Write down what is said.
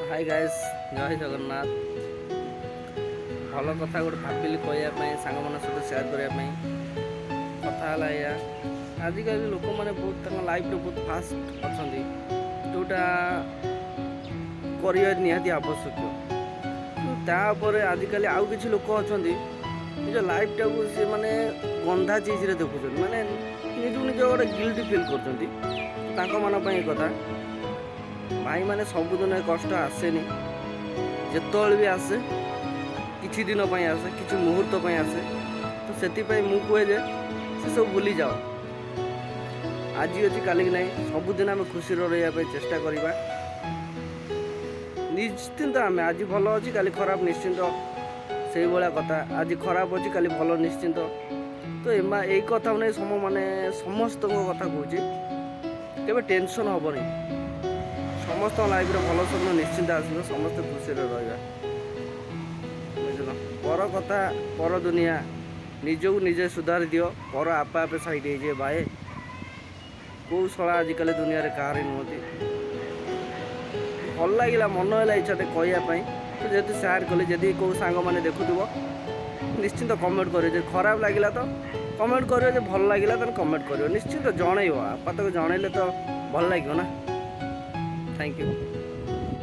High guys, ଜୟ ଜଗନ୍ନାଥ। ଭଲ କଥା ଗୋଟେ ଭାବିଲି କହିବା ପାଇଁ, ସାଙ୍ଗମାନଙ୍କ ସହିତ ସେୟାର କରିବା ପାଇଁ। କଥା ହେଲା ଏଇଆ, ଆଜିକାଲି ଲୋକମାନେ ବହୁତ ତାଙ୍କ ଲାଇଫ୍ରେ ବହୁତ ଫାଷ୍ଟ ଅଛନ୍ତି, ଯେଉଁଟା କରିବା ନିହାତି ଆବଶ୍ୟକ। କିନ୍ତୁ ତାପରେ ଆଜିକାଲି ଆଉ କିଛି ଲୋକ ଅଛନ୍ତି, ନିଜ ଲାଇଫ୍ଟାକୁ ସେମାନେ ଗନ୍ଧା ଚିଜ୍ରେ ଦେଖୁଛନ୍ତି, ମାନେ ନିଜକୁ ନିଜ ଗୋଟେ ଗିଲ୍ଟି ଫିଲ୍ କରୁଛନ୍ତି। ତାଙ୍କମାନଙ୍କ ପାଇଁ ଏ କଥା, ଭାଇମାନେ, ସବୁଦିନ ଏ କଷ୍ଟ ଆସେନି। ଯେତେବେଳେ ବି ଆସେ, କିଛି ଦିନ ପାଇଁ ଆସେ, କିଛି ମୁହୂର୍ତ୍ତ ପାଇଁ ଆସେ। ତ ସେଥିପାଇଁ ମୁଁ କୁହେ ଯେ ସେସବୁ ଭୁଲିଯାଅ। ଆଜି ଅଛି, କାଲିକି ନାହିଁ। ସବୁଦିନ ଆମେ ଖୁସିରେ ରହିବା ପାଇଁ ଚେଷ୍ଟା କରିବା ନିଶ୍ଚିନ୍ତ। ଆମେ ଆଜି ଭଲ ଅଛି, କାଲି ଖରାପ ନିଶ୍ଚିନ୍ତ। ସେଇଭଳିଆ କଥା, ଆଜି ଖରାପ ଅଛି, କାଲି ଭଲ ନିଶ୍ଚିନ୍ତ। ତ ଏଇ କଥା ନେଇ ମାନେ ସମସ୍ତଙ୍କ କଥା କହୁଛି, କେବେ ଟେନସନ୍ ହେବନି। ସମସ୍ତଙ୍କ ଲାଇଫ୍ରେ ଭଲ ସମୟ ନିଶ୍ଚିନ୍ତ ଆସିବ। ସମସ୍ତେ ଖୁସିରେ ରହିବା, ବୁଝିଲ? ପର କଥା, ପର ଦୁନିଆ। ନିଜକୁ ନିଜେ ସୁଧାରି ଦିଅ, ପର ଆପେ ଆପେ ସାଇଡ଼ ହେଇଯିବେ ଭାଇ। କେଉଁ ଶଳା ଆଜିକାଲି ଦୁନିଆରେ କାହାରି ନୁହନ୍ତି। ଭଲ ଲାଗିଲା, ମନ ହେଲା ଇଚ୍ଛାଟେ କହିବା ପାଇଁ, ତ ଯେହେତୁ ସେୟାର କଲି, ଯଦି କେଉଁ ସାଙ୍ଗମାନେ ଦେଖୁଥିବ, ନିଶ୍ଚିନ୍ତ କମେଣ୍ଟ କରିବେ। ଯଦି ଖରାପ ଲାଗିଲା ତ କମେଣ୍ଟ କରିବ, ଯଦି ଭଲ ଲାଗିଲା ତାହେଲେ କମେଣ୍ଟ କରିବ। ନିଶ୍ଚିନ୍ତ ଜଣେଇବ। ଆପାତକ ଜଣେଇଲେ ତ ଭଲ ଲାଗିବ ନା? Thank you.